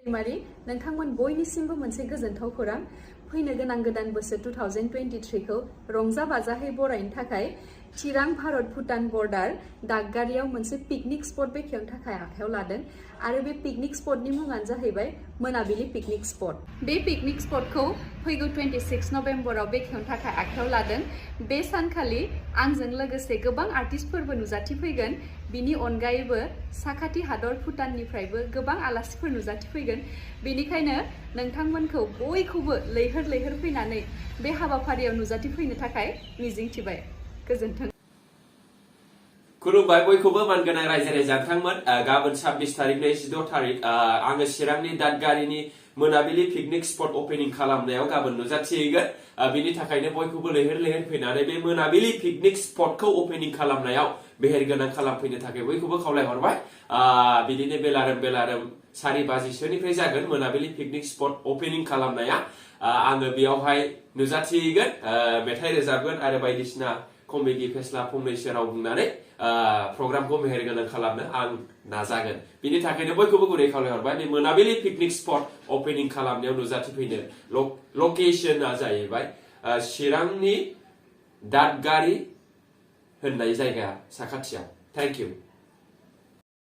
Dwimary नोंथांमोन बयनिसिमबो मोनसे गोजोनथाव खौरां फैनो गोनां गोदान बोसोर 2023 खौ रंजा बाजाहै बरायनो थाखाय चिरां भारत भुटान बर्डार दागगारियाव मोनसे पिकनिक स्पट बेखेवनो थाखाय आखायाव लादों आरो बे पिकनिक स्पटनि मुङानो जाहैबाय मोनाबिलि पिकनिक स्पट बे पिकनिक स्पटखौ फैगौ 26 नभेम्बराव बेखेवनो थाखाय आखायाव लादों बे सानखालि आंजों लोगोसे गोबां आर्टिस्टफोरबो नुजाथि फैगोन बिनि अनगायैबो साखाथि हादर भुटाननिफ्रायबो गोबां आलासिफोर नुजाथि फैगोन बेनिखायनो नोंथांमोनखौ बयखौबो लैहोर लैहोर फैनानै बे हाबाफारियाव नुजाथि फैनो थाखाय मिजिंथिबाय गोजोन्थों खुलुमबाय बयखौबो मानगोनां रायजो राजा नोंथांमोन गाबोन 26 तारिखनि 16 तारिख आङो चिरांनि दादगारिनि मोनाबिलि पिकनिक स्पट ओपनिं खालामनायाव गाबोन नुजाथिहैगोन बिनि थाखायनो बयखौबो लैहोर लैहोर फैनानै बे मोनाबिलि पिकनिक स्पटखौ ओपनिं खालामनायाव मेहेरगोनां खालामफैनो थाखाय बयखौबो खावलायहरबाय बिदिनो बेलारोम 4 बाजिसोनिफ्राय जागोन मोनाबिलि पिकनिक स्पट ओपनिं खालामनाया आङो बेयावहाय नुजाथिहैगोन मेथाइ रोजाबगोन आरो बायदिसिना कमेडि फेस्ला फंनैसो राव बुंनानै प्रग्रामखौ मेहेरगोनां खालामनो आं नाजागोन बिनि थाखायनो बयखौबो गुरै खावलायहरबाय बे मोनाबिलि पिकनिक स्पट ओपनिं खालामनायाव नुजाथिफैनो लकेशना जाहैबाय चिरांनि दादगारि होननाय जायगा साखाथियाव थैंक इउ